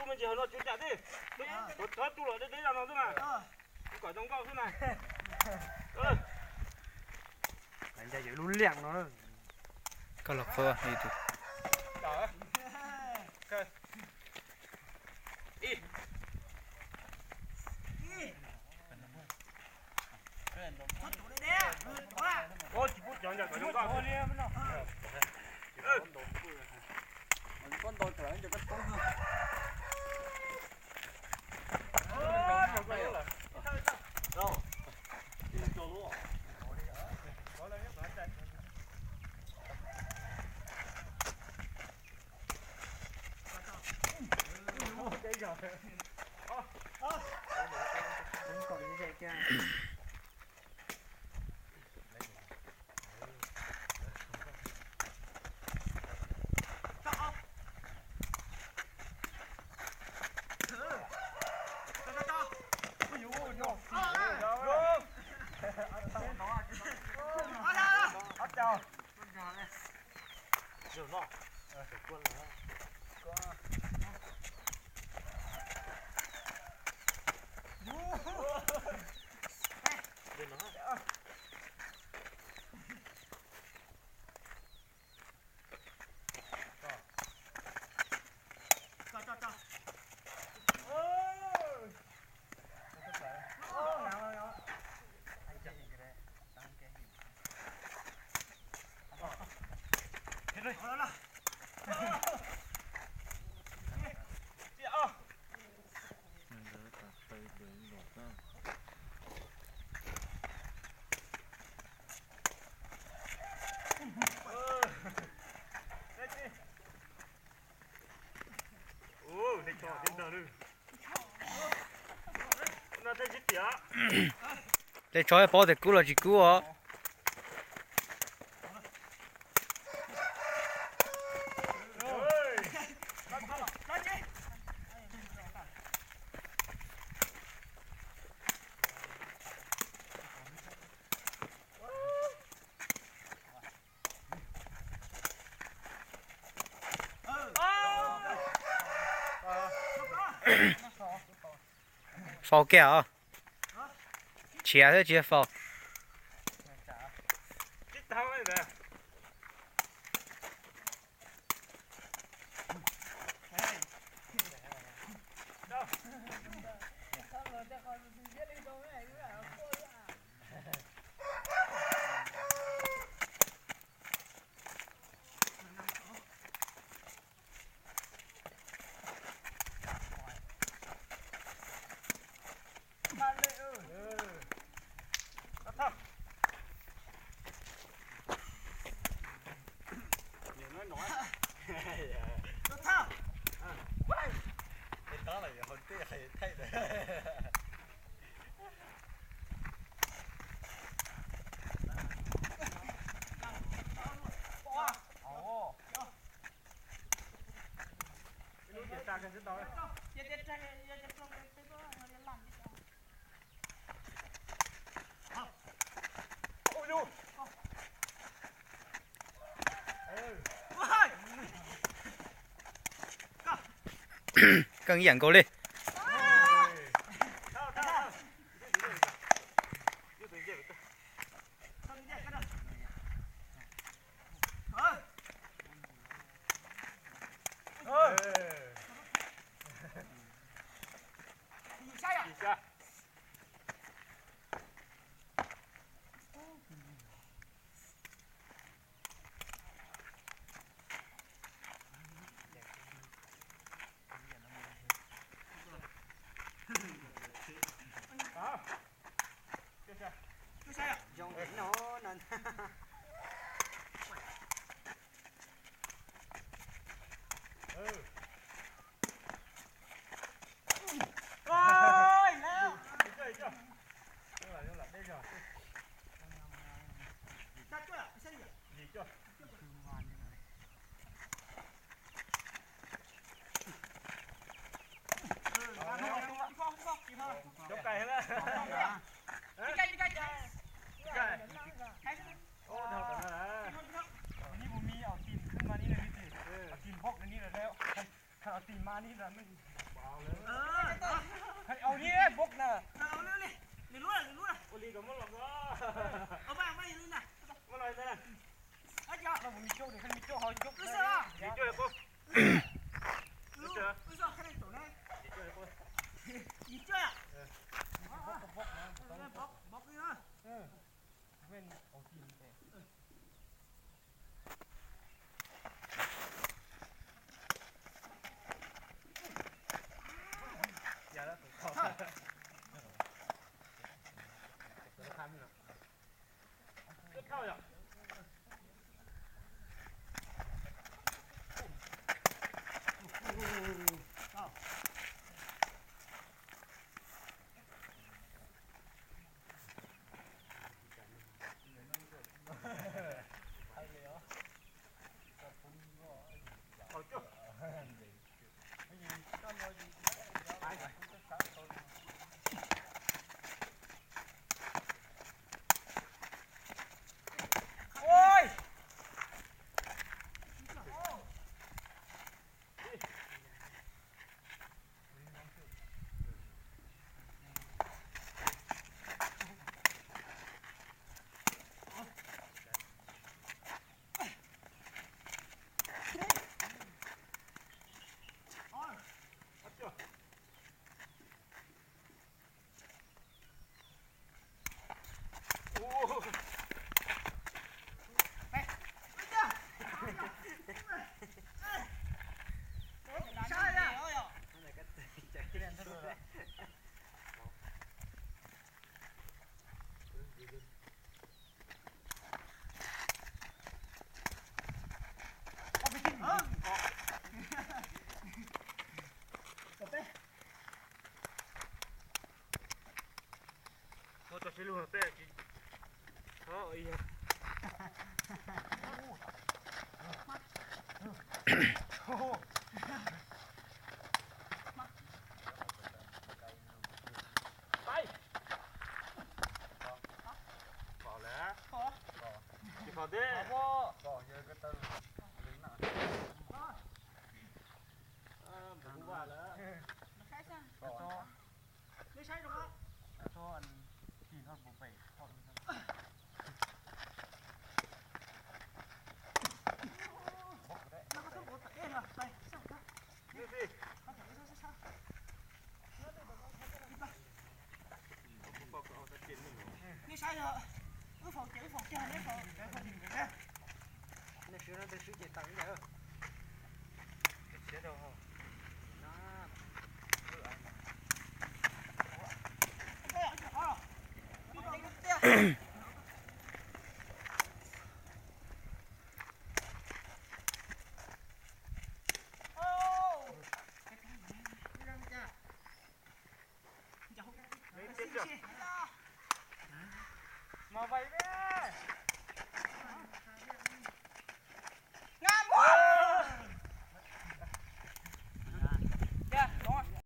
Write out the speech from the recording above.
Muaj ntsis hauv no tsum cam tij. Thov tu los deb deb zog no xwb na. Kom zoo nkauj xwb na. Ncav yawg lub liam no. Koj los qhov tus. Tej tsov paub tias kub los tsis kub os. Faus kiag os. Tshiav xwb tsis yog faus. Koj ib yam nkaus li. Au li bok na. Ua li kom muab los ko. Muab los. Mi cuaj, mi cuaj ho cuaj. Mi cuaj ko. Ua tau sib lug peb tsis txhob ua ib yam. Pom lawm. Tsis pom twb. Mus vaj lawm. Nej saib yog wb faus ces wb faus kiag, nej faus. Nej swb no, twb swb ces tawm ntawd.